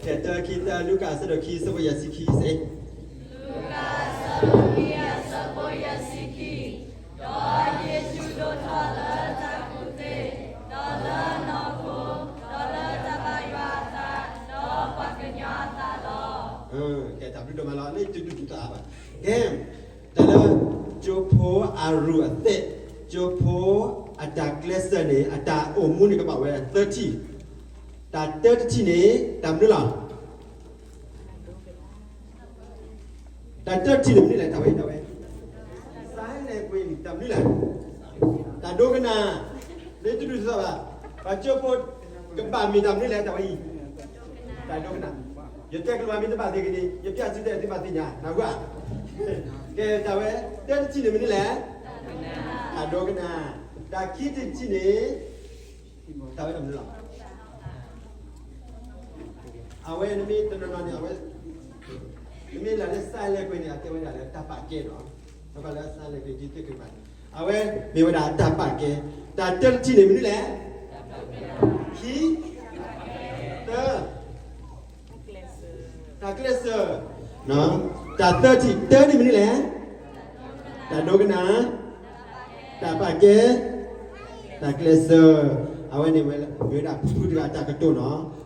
ကဲ တၢ ခံ တၢ လူၤကၣ်အဆၢဒိၣ်ခံ အဆၢဖိယဲၢ်ဆံခံစ့ၢ်, လူၤကၣ်အဆၢဒိၣ်ခံ အဆၢဖိယဲၢ်ဆံခံ, ဒီးယ့ၣ်ၡူးဒိၣ်ထီၣ်လၢတၢ်ကူၣ်သ့, ဒီးလၢအနီၢ်ခိ, ဒီးလၢတၢ်ဘၣ်ယွၤအသး, ဒီးပှၤကညီအသးလီၤ. ကဲ တၢ်ဘျုးဒိၣ်မးလီၤ, လၢတဒူၣ်ဒူၣ်သးဘၣ်. ကဲ တၢ်လၢ ကၠိဖိအရူၢ်အသဲး, ကၠိဖိအတၢ်ကျဲးစၢးန့ၣ် အတၢ်အိၣ်မူန့ၣ်ကဘၣ်ဝဲသၢထံၣ်, တၢ်တၢတထံၣ်န့ၣ် တၢ်မနုၤလီၤ. တၢ်တၢတထံၣ်န့ၣ်မနုၤလဲၣ်, တၢ်ဝဲ တၢ်ဝဲ စဲလဲၣ်ကွ့ၢ်န့ၣ် တၢ်မနုၤလဲၣ်, တၢ်ဒိကနၣ်, လၢတဒူၣ်ဒူၣ်သးဘၣ်, ပှၤကၠိဖိ ကဘၣ်မ့ၢ်တၢ်မနုၤလဲၣ်, တၢ်ဝဲအံၤ တၢ်ဒိကနၣ်. ယတဲကျိာ်မ့ၢ်တဘၣ်သ့ၣ်ဂ့ၤန့ၣ် ယပျၢ်စုတဲသုဘၣ်သ့ၣ်ညါ နၢ်ဟူဧါ. ကဲ တၢ်ဝဲ တၢတထံၣ်န့ၣ်မနုၤလဲၣ်, တၢ်ဒိကနၣ်. တၢ်ခံထံၣ်တထံၣ်န့ၣ် တၢ်ဝဲတၢ်မနုၤလီၤ. အဝဲနမ့ၢ်တနီၤနီၤန့ၣ် အဝဲ နမ့ၢ်လၢ်လၢစဲလဲၣ်ကွ့ၢ်န့ၣ် အတဲဝဲဒၣ်လၢတၢ်ပာ်ကဲနီၤ, နကွၢ်လၢစဲလဲၣ်ကွ့ၢ် ဒ်သ့ၣ်ကမးန့ၣ် အဝဲမ့ၢ်ဝဲဒၣ်တၢ်ပာ်ကဲ. တၢ်တၢတထံၣ်န့ၣ်မနုၤလဲၣ်, ခံ, တၢ, တၢ်ကျဲးစၢး, တၢ်သၢထံၣ်တၢန့ၣ်မနုၤလဲၣ်, တၢ်ဒိကနၣ်, တၢ်ပာ်ကဲ, တၢ်ကျဲးစၢး. အဝဲန့ၣ်ဝဲ မ့ၢ်ဝဲဒၣ်ဖုဖုတဂၤအတၢ်ကတိၤနီၤ.